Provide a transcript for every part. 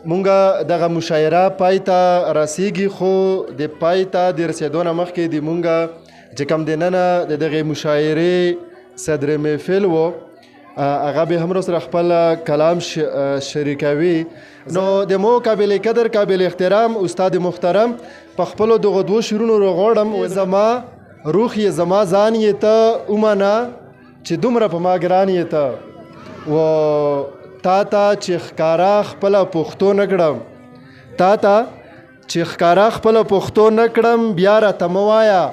مونږه دغه مشاعره پای ته رسیږي، خو د پای ته د رسېدو نه مخکې د مونږه چې کوم د ننه د دغې مشاعرې صدر محفل و، هغه به هم سره خپل کلام شریکوي. نو د مو قابل قدر، قابل احترام استاد محترم په خپلو دغو دوو شعرونو راغواړم. زما روح یې، زما ځان یې ته، ومنه چې دومره په ما ګران یې ته. و تا ته چې ښکاره خپله پښتو نه کړم، تا ته چې ښکاره خپله پښتو نه کړم، بیا راته مه وایه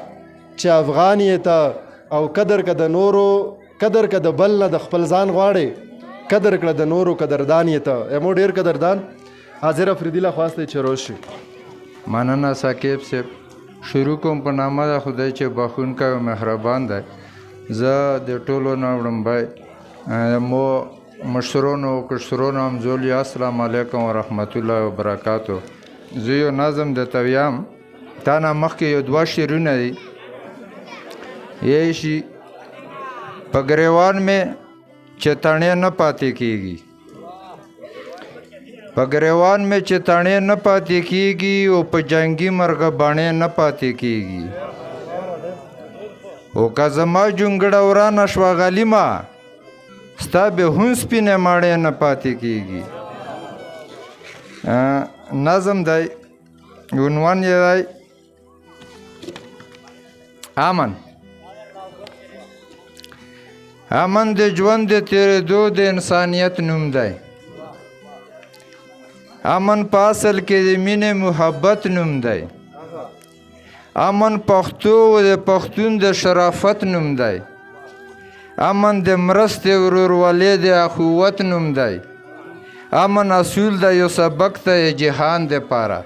چې افغان یې ته. او قدر که د نورو، قدر که د بل نه د خپل ځان غواړې، قدر کړه د نورو قدردان یې ته. مو ډېر قدردان حاضر افریدي له خواست دی چې روشي. مننه ثاقب صاحب. شروع کوم په نامه د خدای چې بخښونکی او مهربان دی. زه د ټولو نه وړومبی مو مشرونو کشرونو همزولي، السلام علیکم ورحمت الله وبرکاتو. زه یو نظم درته ویم، تا نه مخکې یو دوه شعرونه دي. یی شي په ګریوان مې چې تڼې نه پاتې کېږي، په ګریوان مې چې تڼې نه پاتې کېږي، او په جنګي مرغه بڼې نه پاتې کېږي. او که زما جونګړه ورانه شوه غلیمه، ستا به هم سپینې ماڼې نه پاتې کېږي. نظم دی، عنوان یې دی امن. امن د ژوند د تېرېدو د انسانیت نوم دی. امن په اصل کې د مینې محبت نوم دی. امن پښتو او د پښتون د شرافت نوم دی. امن د مرستې ورورولۍ د اخوت نوم دی. امن اصول دی، یو سبق دی جهان دپاره،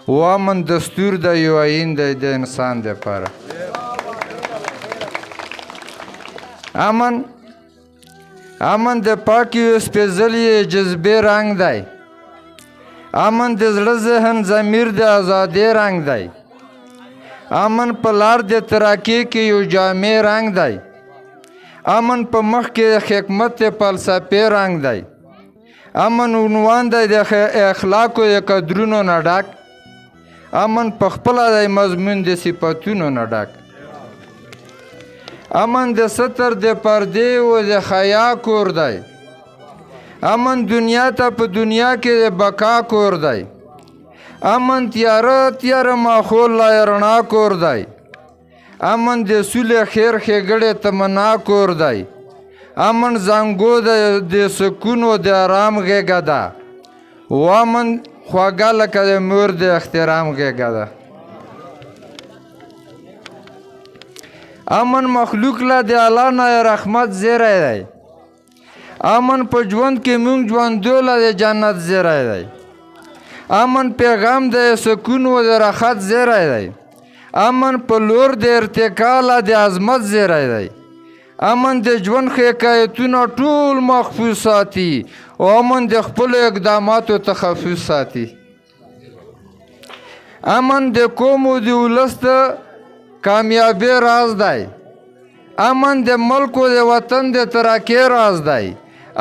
او امن دستور دی، یو آیین دی د انسان دپاره. امن امن د پاکې او سپېڅلې جذبې رنګ دی. امن د زړه ذهن ضمیر د ازادۍ رنګ دی. امن په لار د ترقۍ کې یو جامع رنګ دی. امن په مخ کې د حکمت د فلسفې رنګ دی. امن عنوان دی د اخلاقو د قدرونو نه ډک. امن په خپله دی مضمون د صفتونو نه ډک. امن د ستر د پردې او د حیا کور دی. امن دنیا ته په دنیا کې د بقا کور دی. امن تیاره تیاره ماحول لا رڼا کور دی. امن د سولې خیر ښېګړې تمنا کور دی. امن زانګو د سکون او د آرام غېږه ده. او امن خواږه لکه د مور د احترام غېږه ده. امن مخلوق له د الله نه رحمت زیری دی. امن په ژوند کې مونږ ژوندو له د جنت زیری دی. امن پیغام د سکون او د راحت زیری دی. امن په لور د ارتقا له د عظمت زیری دی. امن د ژوند حکایتونه ټول محفوظ ساتي، او امن د خپلو اقداماتو تخفظ ساتي. امن د قوم او د ولس د کامیابۍ راز دی. امن د ملک او د وطن د ترقۍ راز دی.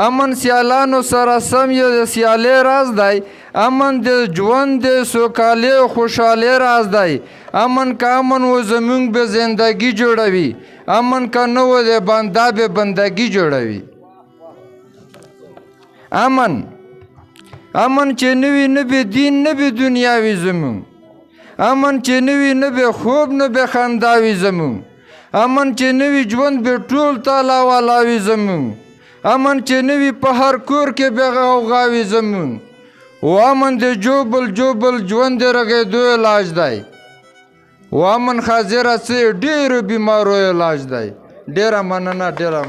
امن سیالانو سره سم یو د سیالۍ راز دی. امن د ژوند د سوکالۍ او خوشحالۍ راز دی. امن که امن و زمونږ به زندګي جوړوي، امن که نه و د بنده به بندګي جوړوي. امن امن چې نه وي نه به دین نه به دنیا وي زمونږ. امن چې نه وي نه به خوب نه به خندا وي زمونږ. امن چې نه وي ژوند به ټول تالا والا وي زمونږ. امن چې نه وي په هر کور کې به غوغا وي زمونږ. او امن د جوبل جوبل ژوند د رغېدو علاج دی. او امن حاضره څه ډېرو بیمارو علاج دی. ډېره مننه، ډېره.